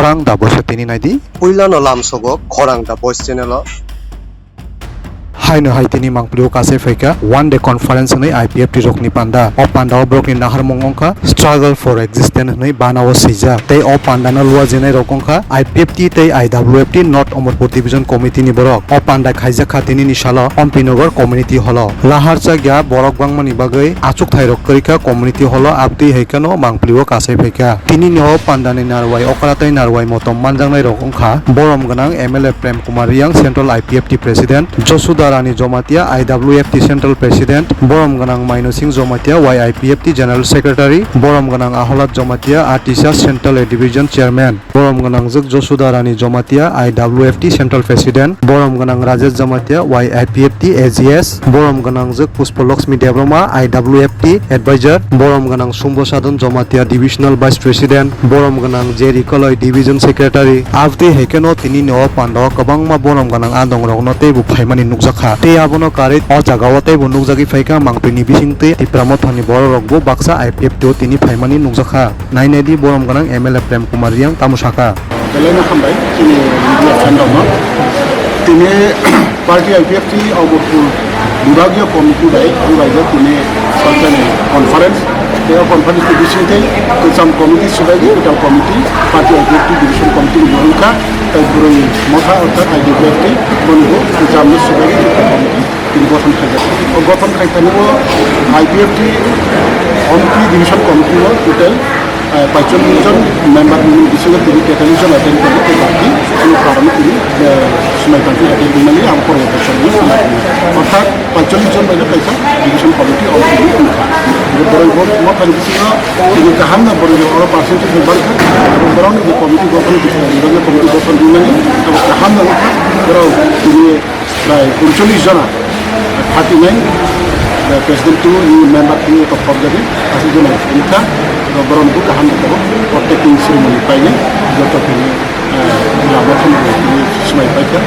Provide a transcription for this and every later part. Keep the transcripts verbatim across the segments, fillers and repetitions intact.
Ang da bosa tini naidi. Puilano lamsogo khorang da boys channel o. Haino hai tini mangpili o kasai phaikha one day conference hwnwi I P F T rokni panda. O panda o borokni naharmung wngkha struggle for existence hwnwi bana o swijak. Tei o panda no luajinai rok wngkha I P F T tei I W F T North Amarpur Division Committee ni borok. O panda khaijakha tini ni salo Ompi Nagar Community Hall o. Lahar chakya borok bangmani bagwi achukthai rok kwrwikha community hall o, abtwi hai kheno mangpili o kasai phaikha. Tini ni o panda ni narwai okra tei narwai motom manjaknai rok wngkha borom gwnang M L A Prem Kumar Riyang, Central I P F T President, Josuda Rani Jomatia, I W F T Central President, borom gwnang Maino Singh Jomatia, Y I P F T General Secretary, borom gwnang Aholat Jomatia, A T S A Central A Division Chairman, borom gwnang jwk Josuda Rani Jomatia, I W F T Central President, borom gwnang Rajesh Jomatia, Y I P F T A G S, borom gwnang jwk Pushpa Lakshmi Debbarma, I W F T Advisor, borom gwnang Sumbo Sadon Jomatia, Divisional Vice President, borom gwnang Jerry Koloi, Division Secretary. Abtwi hai kheno tini ni o panda o kwbangma borom gwnang adong rokno teibo phaimani nukjakha. Tei abono karwi o jaga o teibo nukjagwi phaikha mangpili ni bisingtwi Tipra Motha ni borok rokbo baksa I P F T o tini phaimani nukjakha. Nai nai di borom gwnang M L A Prem Kumar Riyang tamo sakha. Belai no hambai chini media friend rokno. Tini party I P F T Amarpur Bibhagiya Committee bai ang bai tini sorkar ni conference. Tei o conference ni bisingtwi kwcham committee swbaidi kwtal committee party I P F T division committee ni wngkha tei bwrwi motha orthat I D P F T boni bo kwcham no swbaidi kwtal committee. Tini gothon khaijak. O gothon khaithani o I P F T Ompi Division Committee o total, eh, paichollish jon member ni bisingo tini tetallish jon attend khaijak, tei baki chini parani tini, eh, swmai tangkhe attend khaimani ang porbo bosor ni swmai tangkhe. Orthat paichollish jon bai kaisa Division Committee o tini wngkha. Borok bo mothani bisingo tini kaham no borok oro percentage ni barkha. Borok ni je committee gothon bisingo, committee gothon wngmani kaham no wngkha. Borok tini Prai uncholish jona, thirty nine, eh, president to new member to to khobjadi, aswk jona wngkha, borok bo kaham ni tabuk protecting ceremony painai, joto khe, eh, lama thani swmai paikha,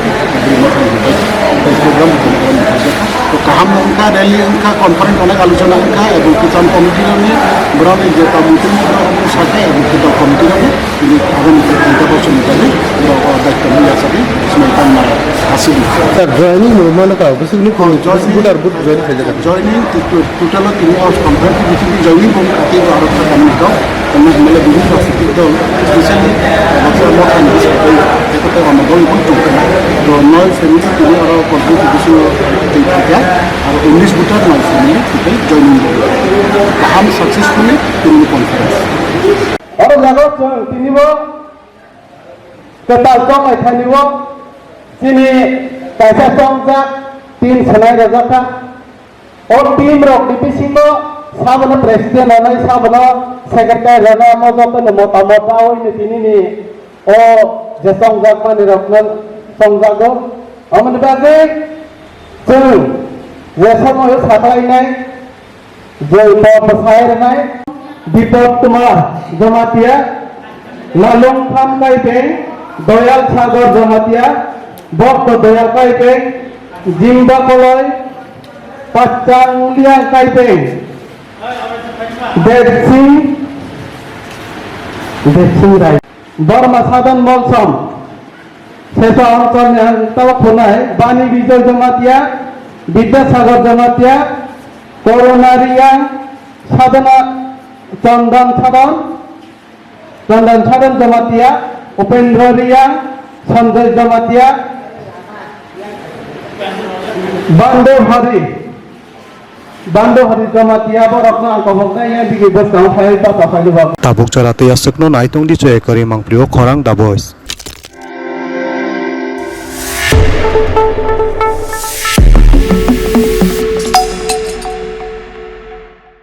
bwrwi ma thani paikha, tei program bo tini borok ni paikha. To kaham wngkha, rally wngkha, conference onek alochona wngkha, ebong kwcham committee rokni borokni je ta meeting rok sakha, ebong kwtal committee rok. Tini aboni khe tini tabuk chwng tani borok o daitwmani yachagwi swmai tangma aswk. Sir, joining movement ka bwswkni phone, joining, voter vote join khaijak. Joining to-, to-, total o tini o conference meeting joining bo kati bo aro kha kami kau. Tamo mele bini rok siti dol, especially, eh, baksa motha ni bising tei, tei kote rama dol bo tong kha. To noi family tini aro conference meeting o tei thika, aro unis voter noi family tei joining bo. Kaham successfully tini conference. Oro jaga chwng tinibo kwtal chongnai thani o chini kaisa chongjak team swnai rwjak kha. O team rok ni bisingo sabono president rwnai, sabono secretary rwnai, omo jotono motamot raui no tini ni o je chongjak mani rok no chongjago. Omoni bagwi chwng je somoyo saklainai, Joypur bwsai rwnai, Bipod Kumar Jamatia, Nalungtham Kaipeng, Doyal Sagar Jamatia, Bhakta Doyal Kaipeng, Jimba Koloi, Pachang Liang Kaipeng, Debsing, Debsing Rai. Borma Sadan Molsom, Seso Angkor ni ang tawak khunai, Bani Bijoy Jamatia, Bidyasagar Jamatia, Koruna Riyang, Sadana Chandan Sadan, Chandan Sadan Jamatia, Upendra Riyang, Sanjay Jamatia, Bando Hari. Bando Hari Jamatia borokno ang koboknai ya digi bwskang phai bata phai rwbak. Tabuk jora tei aswkno naitung di chwekari mangprio khorang da boys.